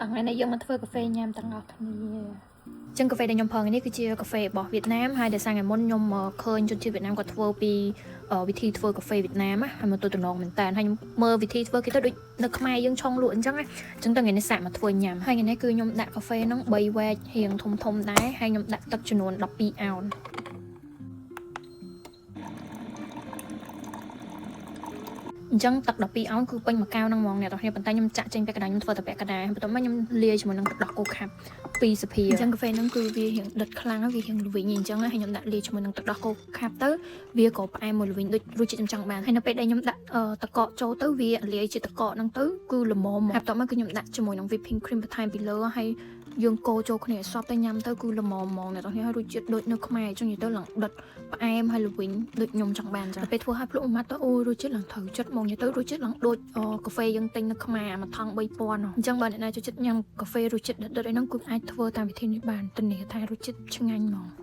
តោះថ្ងៃនេះយើងមកធ្វើកាហ្វេញ៉ាំទាំងអស់គ្នាចឹងកាហ្វេដែលខ្ញុំប្រើថ្ងៃនេះគឺជាកាហ្វេរបស់វៀតណាមហើយដោយសារថ្ងៃមុនខ្ញុំឃើញជនជាតិវៀតណាមគាត់ធ្វើពីវិធីធ្វើកាហ្វេវៀតណាមណាហើយមកទៅតំណងមែនតើហើយខ្ញុំមើលវិធីធ្វើគេទៅដូចនៅខ្មែរយើងឆុងលក់អញ្ចឹងណាអញ្ចឹងតើថ្ងៃនេះសាកមកធ្វើញ៉ាំហើយថ្ងៃនេះគឺខ្ញុំដាក់កាហ្វេហ្នឹង3វែករៀងធំធំដែរហើយខ្ញុំដាក់ទឹកចំនួន12អោន អញ្ចឹងទឹក12អោនគឺពេញមួយកែវហ្នឹងហ្មងអ្នកទាំងគ្នាប៉ុន្តែខ្ញុំចាក់ចេញពាក់កណ្ដាលខ្ញុំធ្វើតែពាក់កណ្ដាលបន្ទាប់មកខ្ញុំលាយជាមួយនឹងទឹកដោះគោខាប់2ស្លាបព្រាអញ្ចឹងកាហ្វេហ្នឹងគឺវារៀងដិតខ្លាំងហើយវារៀងល្វីងអញ្ចឹងហើយខ្ញុំដាក់លាយជាមួយនឹងទឹកដោះគោខាប់ទៅវាក៏ផ្អែមមួយល្វីងដូចរសជាតិខ្ញុំចង់បានហើយនៅពេលដែលខ្ញុំដាក់ទឹកកកចូលទៅវាលាយជាទឹកកកហ្នឹងទៅគឺល្មមហើយបន្ទាប់មកគឺខ្ញុំដាក់ជាមួយនឹង whipping cream បន្ថែមពីលើហើយយើងកូរចូលគ្នាឲ្យសព្វទៅញ៉ាំទៅគឺល្មមហ្មងអ្នកទាំងគ្នាហើយរសជាតិដូចនៅខ្មែរអញ្ចឹងនិយាយទៅឡើងដិត ផ្អែមហើយល្វីងដូចខ្ញុំចង់បានចឹងពេលធ្វើឲ្យភ្លក់មួយម៉ាត់ទៅអូរសជាតិឡើងត្រូវចិត្តហ្មងនិយាយទៅរសជាតិឡើងដូចកាហ្វេយើងទិញនៅខ្មែរមួយថង់3000អញ្ចឹងបើអ្នកណាចូលចិត្តញ៉ាំកាហ្វេរសជាតិដិតៗអីហ្នឹងគឺអាចធ្វើតាមវិធីនេះបានធានាថារសជាតិឆ្ងាញ់ហ្មង។